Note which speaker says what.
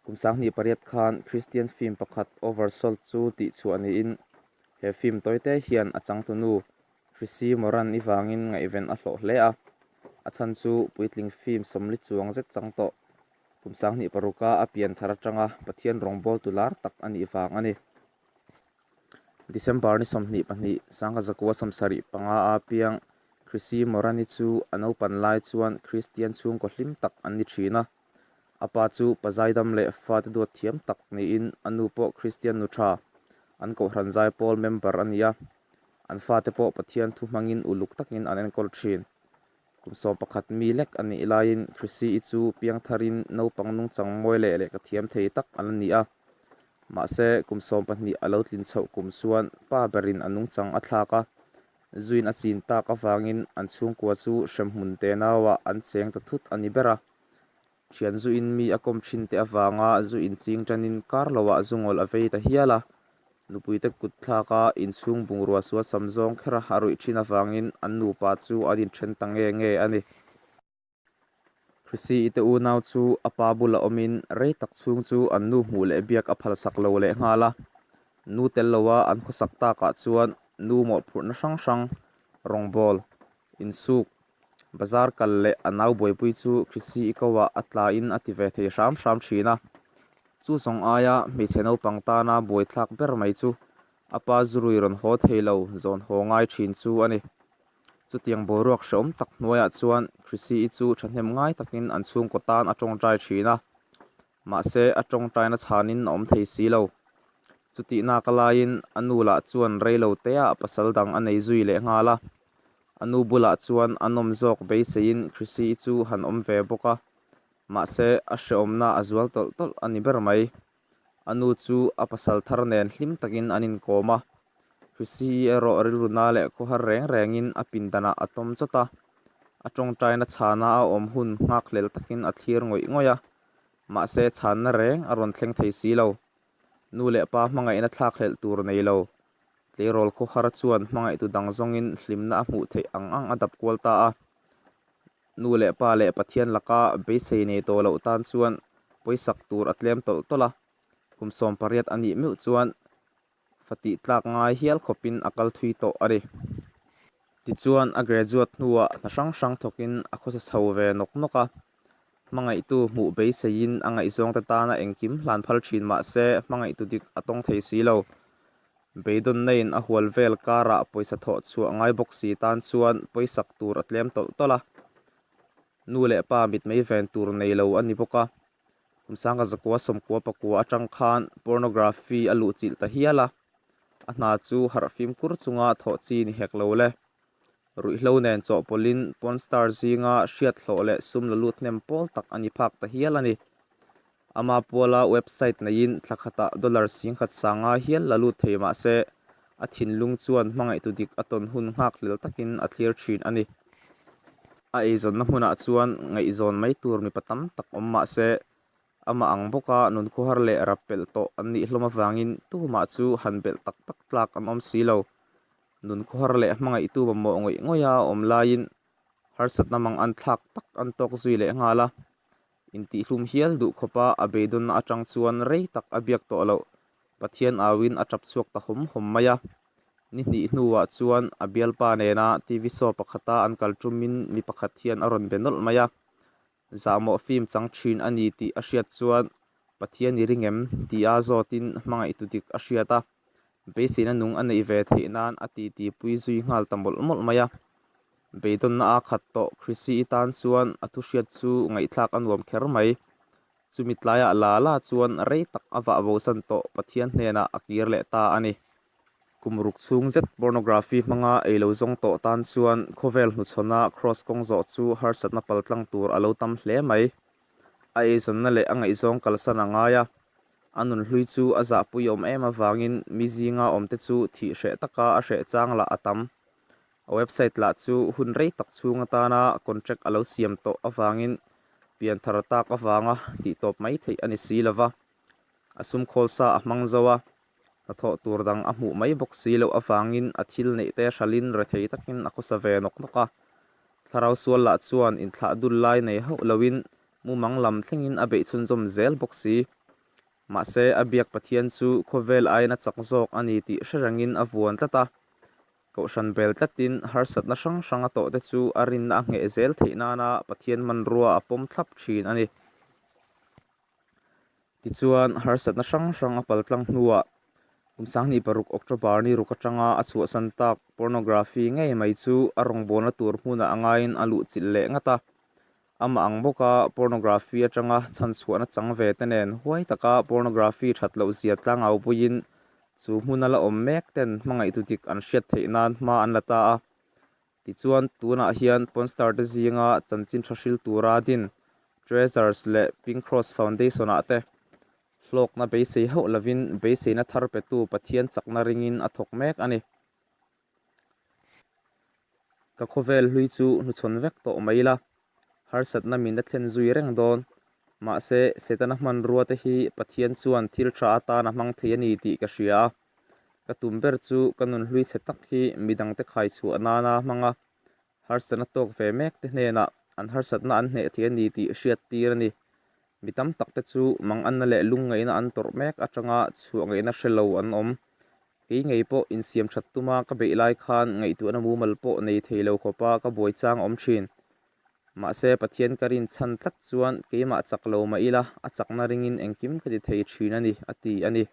Speaker 1: Kum 18 khan Kristian film pakhat Oversold chu tihchhuah niin he film tawite hian a changtunu Chrissy Moran-i vangin ngaihven a hlawh hle a. A chhan chu puitling film 40 chuang zet chang tawh kum 26-a a pian thar atanga Pathian rawngbawltu lar tak a nih vang a ni. December ni 22, 1975-a piang Chrissy Moran-i chu a naupan lai chuan Kristian chhungkaw hlim tak an ni thin a. A pa chu pa zaidam leh fate duat thiam tak niin a nu pawh Kristian nu tha, an kohhran zaipawl member a ni a. An fate pawh Pathian thu hmangin uluk takin an enkawl thin. Kum 11 mi lek a nih laiin Chrissy-i chu piangtharin naupang nungchang mawi leh lehkha thiam thei tak a la ni a. Mahse, kum 12 a lo tlin chhoh kum chuan pa berin a nungchang a thlak a, zuin a chin tak avangin an chhungkua chu hremhmun tenauah an cheng ta thut a ni ber a. Thian zuin mi a kawm thin te avanga zu inching tanin kar loah zu ngawl a vei ta hial a. Nupuite kut thlaka inchhung bungrua sual sam zawng khera a ruih thin avangin an nupa chu an inthen ta nge nge a ni. Chrissy-i te unau chu a pa bula awmin rei tak chhung chu an nu hmuh leh biak a phalsak lo leh nghal a. Nu tel loa an khawsak takah chuan nu mawhphurhna hrang hrang, rawngbawl, insuk, Bazar kal leh a nau buaipui chu Chrissy-i ko-ah a tlain a ti ve thei hram hram thin a. Chu zawng aia hmeichhe naupang tana buaithlak ber mai chu a pa zurui rawn haw thei lo zawn haw ngai thin chu a ni. Chutiang boruak hrehawm tak hnuaiah chuan Chrissy-i chu thahnem ngai takin an chhungkaw tan a tawngtai thin a. Mahse a tawngtaina chhanin a awm thei si lo. Chutihnak laiin a nu lah chuan reilo teah pasal dang a nei zui leh nghal a. A nu bulah chuan a nawm zawk beiseiin Chrissy-i chu han awm ve bawk a, mahse a hrehawmna a zual tawlh tawlh a ni ber mai. A nu chu a pasal thar nen hlim takin an inkawm a, Chrissy-i erawh rilru na leh khawhar reng rengin a pindanah a tawm chawt a, a tawngtaina chhana a awm hun nghakhlel takin a thlir ngawih ngawih a, mahse chhanna reng a rawn thleng thei si lo. Nu leh pa hmangaihna thlakhlelh tur nei lo. Tleirawl khawhar chuan hmangaihtu dang zawngin hlimna a hmuh theih ang ang a dap kual ta a. Nu leh pa leh Pathian laka beisei nei tawh loh tan chuan pawisak tur a tlem tawlh tawlh a. Kum 18 a nih meuh chuan fa tih tlak ngai hial khawpin a kal thui tawh a ni. Tichuan a graduate hnuah hna hrang hrang thawkin a khawsa chho ve nawk nawk a. Hmangaihtu hmuh beiseiin a ngaihzawngte tana engkim hlan phal thin mah se hmangaihtu dik a tawng thei si lo. Beidawnna-in a hual vel karah pawisa thawh chhuah ngai bawk si tan chuan pawisak tur a tlem tawlh tawlh a. Nu leh pa mitmei ven tur nei lo a ni bawk a. Kum 1999 atang khan pornography a luhchilh ta hial a. A hna chu harh fimkhur chunga thawh chi ni hek lo le. Ruihhlo nen chawhpawlhin porn star zinga hriat hlawh leh sum la lut hnem pawl tak a ni phak ta hial a ni. Ama puala website neiin thla khatah dollar 10,500 hial la lut thei mah se, a thinlung chuan hmangaihtu dik a tawn hun nghakhlel takin a thlir thin a ni. A eizawnna hmunah chuan ngaihzawn mai tur mipa tam tak awm mah se, amah ang bawka nunkhuhar leh rap pelh tawh an nih hlawm avangin tumah chu han belh tak tak tlak an awm si lo. Nunkhuhar leh hmangaihtu mamawh ngawih ngawiha awm laiin harsatna mang an thlak tak an tawk zui leh nghal a. Intihhlum hial duh khawpa a beidawnna atang chuan rei tak a biak tawh loh. Pathian auin a tap chhuak ta hawm hawm mai a. Ni hnih hnuah chuan a bialpa nena TV show pakhata an kal tumin mi pakhat hian a rawn be nawlh mai a. Zahmawh film chang thin a ni tih a hriat chuan Pathian i ring em? tia zawtin hmangaihtu dik a hriat a. Beiseina nung a neih ve theih nan a titi pui zui nghal ta mawlh mawlh mai a. Beidawnna a khat tawh Chrissy-i tan chuan a thu hriat chu ngaihthlak a nuam kher mai. Chumi tlaiah la la chuan rei tak a vah bosan tawh Pathian hnenah a kir leh ta a ni. Kum ruk chhung zet pornography hmanga ei lo zawng tawh tan chuan khawvel hnuchhawna cross kawng zawh chu harsatna paltlang tur a lo tam hle mai. A eizawnna leh a ngaihzawng kalsan a ngai a, a nunhlui chu a zahpuiawm em avangin mi zinga awmte chu thih hreh taka a hreh chang lah a tam. A website lah chu hun rei tak chhung atana contract a lo siam tawh avangin pianthar tak avanga tihtawp mai theih a ni si lova, a sum khawlsa a hmang zo a, hnathawh tur dang a hmuh mai bawk si loh avangin a thil neih te hralin rethei takin a khawsa ve nawk nawk a. Thlarau sual lah chuan inthlah dul lai nei hauh loin mumang lam thlengin a beih chhunzawm zel bawk si. Mahse, a biak Pathian chu khawvel aiin a chak zawk a ni tih hre rengin a vuan tlat a. Kohhran bel tlatin harsatna hrang hrang a tawhte chu a rinna a ngheh zel theih nana Pathian hmanrua a pawm thlap thin a ni. Tichuan, harsatna hrang hrang a paltlang hnuah kum 26 October ni ruk atanga a chhuahsan tak pornography ngei mai chu a rawngbawlna tur hmunah a ngaiin a luhchilh leh ngat a. Amah ang bawka pornography atanga chhanchhuahna chang ve te nen huai taka pornography that loh zia tlangau puiin chu hmuna la awm mek ten hmangaihtu dik an hriat theih nan hma an la ta a. Tichuan, tunah hian Pornstar te zinga chanchin tha hril tura din Treasures leh Pink Cross Foundation ah te hlawkna beisei hauh lovin beiseina thar petu Pathian chakna ringin a thawk mek a ni. Ka khawvel hlui chu hnuchhawn vek tawh mai ila, harsatna min la thlen zui reng dawn. Mahse, Setana hmanrua te hi Pathian chuan thil tha atan a hmang thei a ni tih ka hria a. Ka tum ber chu ka nun hlui chhe tak hi midangte khai chhuah nana hmang a, harsatna tawk ve mek te hnenah an harsatna an hneh thei a ni tih hriat tir a ni. Mi tam tak te chu manganna leh lungngaihna an tawrh mek atanga chhuah ngaihna hre lo an awm. Kei ngei pawh insiam that tuma ka beih lai khan ngaihtuahna mumal pawh nei thei lo khawpa ka buai chang a awm thin. Mahse Pathian ka rin chhan tlat chuan keimah chak lo mah ila a chakna ringin engkim ka ti thei thin a ni, a ti a ni.